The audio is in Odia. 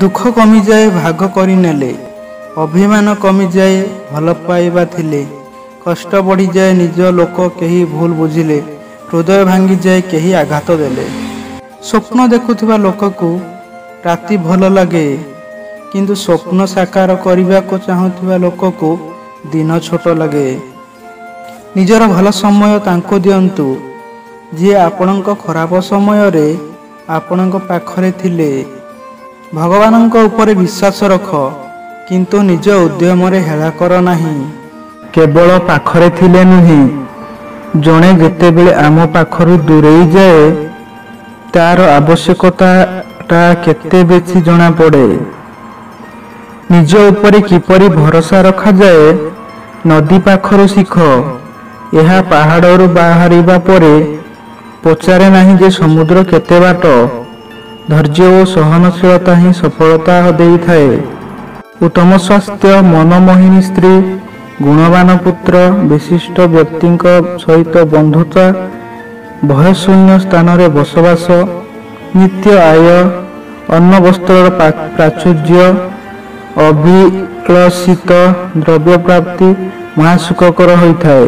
ଦୁଃଖ କମିଯାଏ ଭାଗ କରିନେଲେ, ଅଭିମାନ କମିଯାଏ ଭଲ ପାଇବା ଥିଲେ, କଷ୍ଟ ବଢ଼ିଯାଏ ନିଜ ଲୋକ କେହି ଭୁଲ ବୁଝିଲେ, ହୃଦୟ ଭାଙ୍ଗିଯାଏ କେହି ଆଘାତ ଦେଲେ। ସ୍ୱପ୍ନ ଦେଖୁଥିବା ଲୋକକୁ ରାତି ଭଲ ଲାଗେ, କିନ୍ତୁ ସ୍ୱପ୍ନ ସାକାର କରିବାକୁ ଚାହୁଁଥିବା ଲୋକକୁ ଦିନ ଛୋଟ ଲାଗେ। ନିଜର ଭଲ ସମୟ ତାଙ୍କୁ ଦିଅନ୍ତୁ, ଯିଏ ଆପଣଙ୍କ ଖରାପ ସମୟରେ ଆପଣଙ୍କ ପାଖରେ ଥିଲେ। ଭଗବାନଙ୍କ ଉପରେ ବିଶ୍ୱାସ ରଖ, କିନ୍ତୁ ନିଜ ଉଦ୍ୟମରେ ହେଳା କର ନାହିଁ। କେବଳ ପାଖରେ ଥିଲେ ନୁହେଁ, ଜଣେ ଯେତେବେଳେ ଆମ ପାଖରୁ ଦୂରେଇ ଯାଏ, ତାର ଆବଶ୍ୟକତାଟା କେତେ ବେଶୀ ଜଣାପଡ଼େ। ନିଜ ଉପରେ କିପରି ଭରସା ରଖାଯାଏ, ନଦୀ ପାଖରୁ ଶିଖ। ଏହା ପାହାଡ଼ରୁ ବାହାରିବା ପରେ ପଚାରେ ନାହିଁ ଯେ ସମୁଦ୍ର କେତେ ବାଟ। ଧୈର୍ଯ୍ୟ ଓ ସହନଶୀଳତା ହିଁ ସଫଳତା ଦେଇଥାଏ। ଉତ୍ତମ ସ୍ୱାସ୍ଥ୍ୟ, ମନମୋହିନୀ ସ୍ତ୍ରୀ, ଗୁଣବାନ ପୁତ୍ର, ବିଶିଷ୍ଟ ବ୍ୟକ୍ତିଙ୍କ ସହିତ ବନ୍ଧୁତା, ଭୟଶୂନ୍ୟ ସ୍ଥାନରେ ବସବାସ, ନିତ୍ୟ ଆୟ, ଅନ୍ନ ବସ୍ତ୍ରର ପ୍ରାଚୁର୍ଯ୍ୟ, ଅଭିଳଷିତ ଦ୍ରବ୍ୟପ୍ରାପ୍ତି ମହାସୁଖକର ହୋଇଥାଏ।